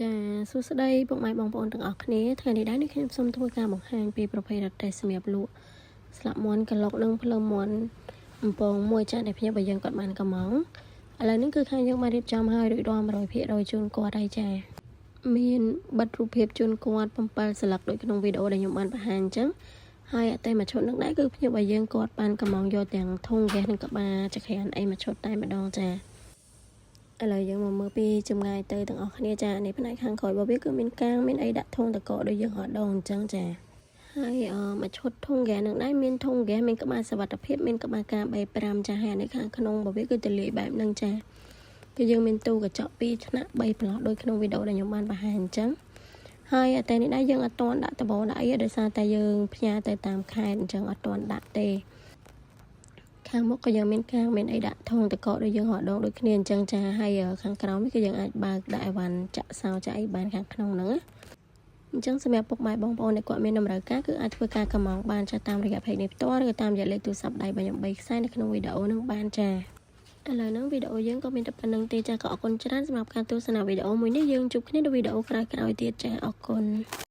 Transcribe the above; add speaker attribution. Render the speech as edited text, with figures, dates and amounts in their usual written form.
Speaker 1: ចាសួស្តីពុកម៉ែបងប្អូនទាំងអស់គ្នាថ្ងៃនេះដែរនេះខ្ញុំសូមធ្វើការបង្ហាញពីប្រភេទរទេះសម្រាប់លក់ស្លាប់មាន់ក្លុកនិងភ្លើមាន់អំពងមួយចាដែលភ្ញៀវរបស់យើងគាត់បានកម្ម៉ង់ឥឡូវនេះគឺខាងយើងបានរៀបចំឲ្យរួចរាល់100%ជូនគាត់ហើយចាមានបិទរូបភាពជូនគាត់7ស្លឹកដូចក្នុងវីដេអូដែលខ្ញុំបានបង្ហាញអញ្ចឹងហើយអតែមួយឈុតនឹងដែរគឺភ្ញៀវរបស់យើងគាត់បានកម្ម៉ង់យកទាំងធុងហ្គាសនិងក្បាលចក្រានអីមួយឈុតតែម្ដងចាឥឡូវយើងមកមើលពីចម្ងាយទៅទាំងអស់គ្នាចានេះផ្នែកខាងក្រោយរបស់វាគឺមានកាងមានអីដាក់ធុងតកដូចយើងរដងអញ្ចឹងចាហើយមួយឈុតធុងហ្គាសនឹងដែរមានធុងហ្គាសមានក្បាលសវត្ថភាពមានក្បាលការ35ចាហើយនេះខាងក្នុងរបស់វាគឺទលាយបែបហ្នឹងចាគឺយើងមានទូកញ្ចក់2ថ្នាក់3ប្លោះដូចក្នុងវីដេអូដែលខ្ញុំបានបង្ហាញអញ្ចឹងហើយតែនេះដែរយើងអត់ទាន់ដាក់ដបដាក់អីដោយសារតែយើងផ្ញើទៅតាមខេត្តអញ្ចឹងអត់ទាន់ដាក់ទេខាងមុខក៏យើងមានកាងមានអីដាក់ធុងតកដូចយើងរដងដូចគ្នាអញ្ចឹងចាហើយខាងក្រោមនេះក៏យើងអាចបើកដាក់អីវ៉ាន់ចាក់សោចាក់អីបានខាងក្នុងហ្នឹងណាអញ្ចឹងសម្រាប់ពុកម៉ែបងប្អូនដែលគាត់មានតម្រូវការគឺអាចធ្វើការកម្ម៉ង់បានចាតាមរយៈ page នេះផ្ទាល់ឬតាមរយៈលេខទូរស័ព្ទដៃរបស់ខ្ញុំ3ខ្សែនៅក្នុងវីដេអូហ្នឹងបានចាឥឡូវហ្នឹងវីដេអូយើងក៏មានតែប៉ុណ្្នឹងទេចាក៏អរគុណច្រើនសម្រាប់ការទស្សនាវីដេអូមួយនេះយើងជួបគ្នានៅវីដេអូក្រោយៗទៀតចាអរគុណ។